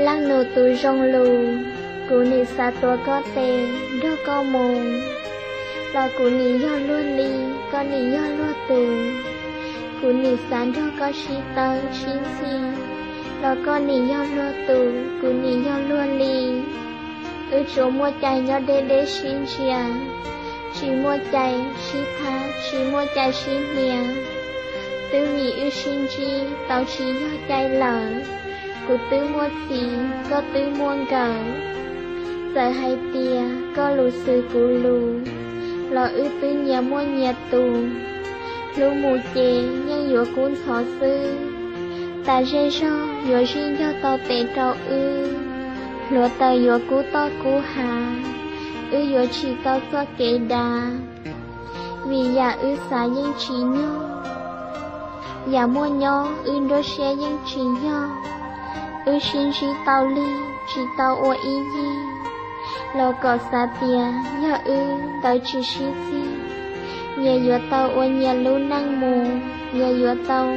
Ntaj nus tus zoo lus, kuv nim xav tuav koj tes nrog koj mus, los kuv nim yog luag li, koj nim yog luag tus. Kuv nim xav nrog koj sib tawb sib ntxhi, los koj nim yog luag tus, kuv nim yog luag li. Wb tsuas muaj cai nyob deb deb sib ntsia, tsis muaj cai sib thab, tsis muaj cai sib hnia. Twb vim wb sib ntsib tau tsis yog cai lawm, kuv twb muaj txiv, koj twb muaj nkawm. Txawm hais tias koj lus xwm kuv lus, los wb twb nyias muaj nyias tus. Hlub mus ces yeej yuav kub ntxhov xwb, tas zej zog yuav zij ncog tau tes rau wb. Hluav taws yuav kub toj kub hav, wb yuav tsim tau txoj kev dav. Vim yam wb xav yeej tsis nyog, yam muaj nyob wb nruab siab yeej tsis yog. Wb sib ntsib tau lig tsis tau ua ib yig, los kom xav tias yog wb ntawd tsis sib txig, nyias yuav tau ua nyias lub neej mus, nyias yuav tau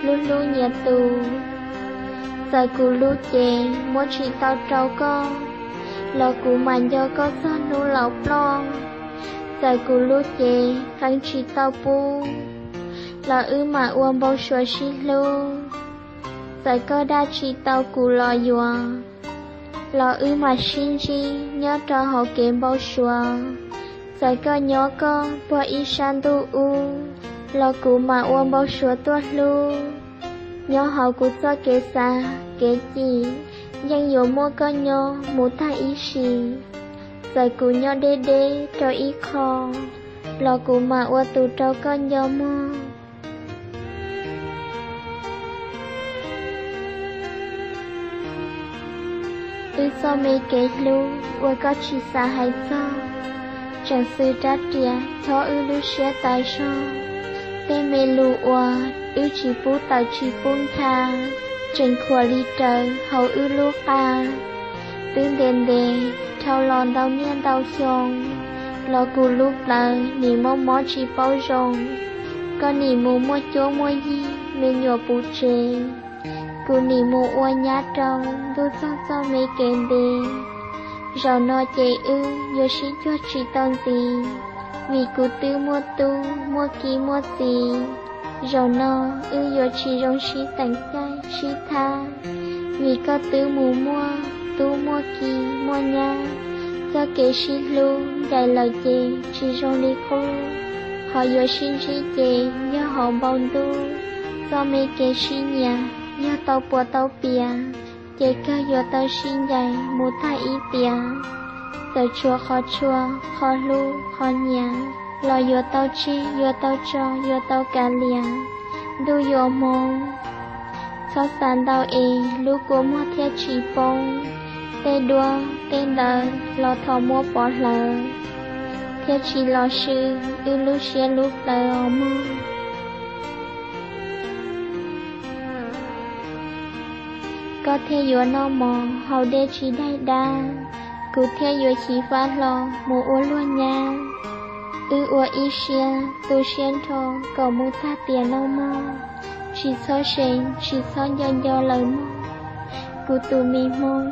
hlub hlub nyias tus. Txawm kuv lub cev muab tsis tau rau koj, los kuv mam nco koj txog hnub laus ploj. Txawm kuv lub cev qee tsis tau pub, los wb mam ua npau suav sib hlub. Txawm koj dag tsis tau kuv los yuav, los wb mam sib ntsib nyob rau hauv kev npau suav. Txawm koj nyob koj puag ib sab ntuj ub, los kuv mam ua npau suav tuaj hlub. Nyob hauv kuv txoj kev xav kev cim, yeej yuav muaj koj nyob mus tag ib sim. Txawm kuv nyob deb deb rau ib qho, los kuv mam ua tus rau koj nco mog. Wb txoj me kev hlub uas koj tsis xav hais txog, tseem xwm rab riam chob wb lub siab tas zog. Tej me lus uas wb tsis pub tawm tsis pub ncha, tseem khuam li raws hauv wb lub qa. Twb ntev ntev dhau los ntau niaj ntau xyoo, los kuv lub plawv nim mob mob tsis paub zoo. Koj nim mus muaj cuab muaj yig me nyuam puv tsev, kuv nim mus ua nyab rau ntuj txog txoj me kev ntev. Zaum no ces wb yuav sib cuag tsis tau ntxiv, vim kuv twb muaj tub muaj ki muaj txiv. Zaum no wb yuav tsis zoo sib teem caij sib thab, vim koj twb mus muaj tub muaj ki muaj nyab. Txoj kev sib hlub ncaim lawm ces tsis zoo li qub, qhov yuav sib ntsib ces yog hauv npau ntuj. Txoj me kev sib nyiam yog tau puas tau piav, ces kawg yuav tau sib ncaim mus tag ib tiam. Txawm tshuav qhov tshua, qhov hlub qhov nyiam, los yuav tau tseg yuav tau tso yuav tau kav liam. Ntuj yuav hmoov, txhob xav ntau es lub kua muag thiaj tsis poob. Tej duab tej ntawv los thov muab pov hlawv, thiaj tsis los swb wb lub siab lub plawv os mog. Koj thiaj yuav noj mov haus dej tsis daig dab, kuv thiaj yuav xyiv fab hlo mus ua luag nyab. Wb ua ib siab tu siab nrho kom mus tag tiam no mog, tsis txhob seev tsis txhob nco nco lawm mog, kuv tus me hmoob.